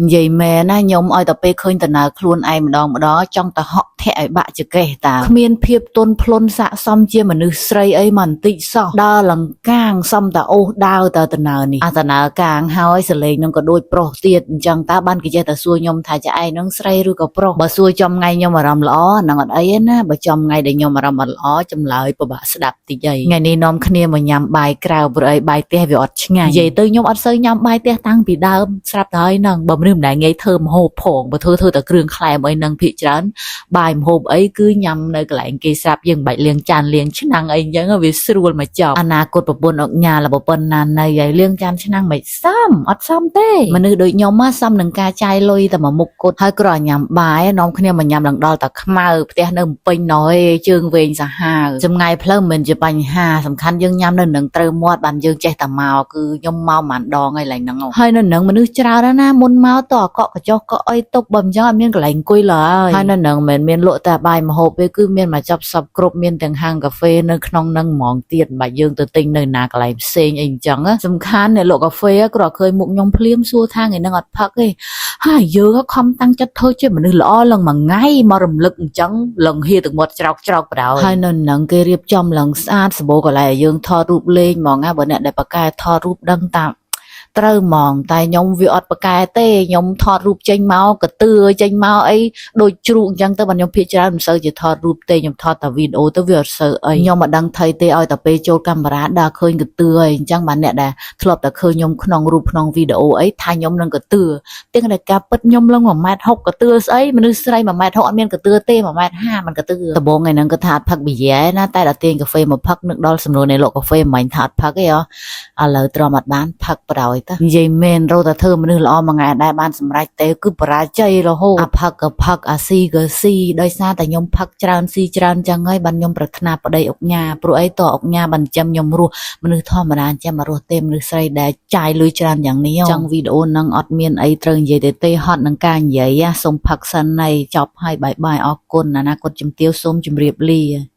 និយាយមែនណាខ្ញុំឲ្យតែពេលឃើញដំណើរខ្លួនឯងម្ដងម្ដងចង់តែហក់ធាក់ឲ្យបាក់ចង្កេះតាគ្មានភាពទន់ភ្លន់ស័កសមជាមនុស្សស្រីអីមកបន្តិចសោះដើរលង្កាងសំតាអូសដើរតើដំណើរនេះអាដំណើរកាងហើយសលេងនឹងក៏ដូចប្រុសទៀតអញ្ចឹងតើបានគេចេះតែសួរខ្ញុំថាចាឯងនឹងស្រីឬក៏ប្រុសបើសួរចំថ្ងៃខ្ញុំអារម្មណ៍ល្អហ្នឹងអត់អីទេណាបើចំថ្ងៃដែលខ្ញុំអារម្មណ៍អត់ល្អចម្លើយពិបាកស្ដាប់តិចអីថ្ងៃនេះនាំគ្នាមកញ៉ាំបាយក្រៅព្រោះអីបាយផ្ទះវាអត់ឆ្ងាញ់និយាយទៅខ្ញុំអត់សូវញ៉ាំបាយផ្ទះតាំងពីដើមស្រាប់តែហើយហ្នឹងបើមនុស្សម្នាក់ងាយធ្វើម្ហូបផងបើធ្វើធ្វើតែគ្រឿងក្លែមអីហ្នឹងភាគច្រើន បាយម្ហូបអីគឺញ៉ាំនៅកន្លែងគេស្រាប់យើងមិនបាច់លាងចានលាងឆ្នាំងអីអញ្ចឹងវាស្រួលមកចប់អនាគតប្រពន្ធអុកញ៉ាលប្រពន្ធណាណីឲ្យលាងចានឆ្នាំងមិនសមអត់សមទេមនុស្សដូចខ្ញុំមកសមនឹងការចាយលុយតែមួយមុខគត់ហើយគ្រាន់តែញ៉ាំបាយនាំគ្នាមកញ៉ាំឡើងដល់តែខ្មៅផ្ទះនៅភ្នំពេញណោះឯងជើងវែងសាហាវចម្ងាយផ្លូវមិនមែនជាបញ្ហាសំខាន់យើងញ៉ាំនៅនឹងត្រូវមាត់បានយើងចេះតែមកគឺខ្ញុំមកប៉ុន្មានដងហើយឡើងហ្នឹងហើយនៅនឹងមនុស្សច្រើនណាស់ណាមុនមកតអកកកចុះកក់អីទុកបើមិនចឹងអត់មានកន្លែងអង្គុយឡើយហើយនៅនឹងមិនមែនមានលក់តែបាយម្ហូបទេគឺមានមកចាប់សពគ្រប់មានទាំងហាងកាហ្វេនៅក្នុងហ្នឹងហ្មងទៀតមិនបាច់យើងទៅទិញនៅណាកន្លែងផ្សេងអីអញ្ចឹងណាសំខាន់អ្នកលក់កាហ្វេគ្រាន់ឃើញមុខខ្ញុំភ្លាមសួរថាថ្ងៃហ្នឹងអត់ផឹកទេហើយយើងក៏ខំតាំងចិត្តធ្វើជាមនុស្សល្អឡើងមួយថ្ងៃមករំលឹកអញ្ចឹងឡើងហៀទឹកមាត់ច្រោកច្រោកបដ ாய் ហើយនៅនឹងគេរៀបចំឡើងស្អាតសម្បូរកន្លែងឲ្យយើងថតរូបលេងហ្មងណាបើអ្នកដែលបកកែថតរូបដឹងតាម ត្រូវហ្មងតែខ្ញុំវាអត់ប្រកែទេខ្ញុំថតរូបចេញមកកទឿចេញមកអីដូចជ្រូកអញ្ចឹងទៅបើខ្ញុំភាគច្រើនមិនសូវជាថតរូបទេខ្ញុំថតតែវីដេអូទៅវាអត់សូវអីខ្ញុំមិនដឹងថៃទេឲ្យតែពេលចូលកាមេរ៉ាដល់ឃើញកទឿអីអញ្ចឹងបាទអ្នកដែលធ្លាប់តែឃើញខ្ញុំក្នុងរូបក្នុងវីដេអូអីថាខ្ញុំនឹងកទឿទាំងតែការពិតខ្ញុំឡើង1ម៉ែត្រ60កទឿស្អីមនុស្សស្រី1ម៉ែត្រ60អត់មានកទឿទេ1ម៉ែត្រ50មិនកទឿដំបូងថ្ងៃហ្នឹងគាត់ថាអត់ផឹកប៊ីយ៉ែណាតែដល់ទាញកាហ្វេមកផឹកនឹកដល់សំណួរនៃលក់កាហ្វេមិញថាអត់ផឹកទេហ៎ ឥឡូវទ្រាំអត់បានផឹកប្រោយទៅនិយាយមែនរត់តែធ្វើមនុស្សល្អមួយថ្ងៃដែរបានសម្រេចទេគឺបរាជ័យរហូតអាផឹកក៏ផឹកអាស៊ីក៏ស៊ីដោយសារតែខ្ញុំផឹកច្រើនស៊ីច្រើនចឹងហើយបានខ្ញុំប្រាថ្នាប្តីអុកញ៉ាព្រោះអីតអុកញ៉ាបានចាំខ្ញុំរស់មនុស្សធម្មតាចាំមករស់ទេមនុស្សស្រីដែលចាយលុយច្រើនយ៉ាងនេះចឹងវីដេអូហ្នឹងអត់មានអីត្រូវនិយាយទេទេហត់នឹងការនិយាយសូមផឹកសិនហើយចប់ហើយ bye bye អរគុណអនាគតជំទាវសូមជម្រាបលា។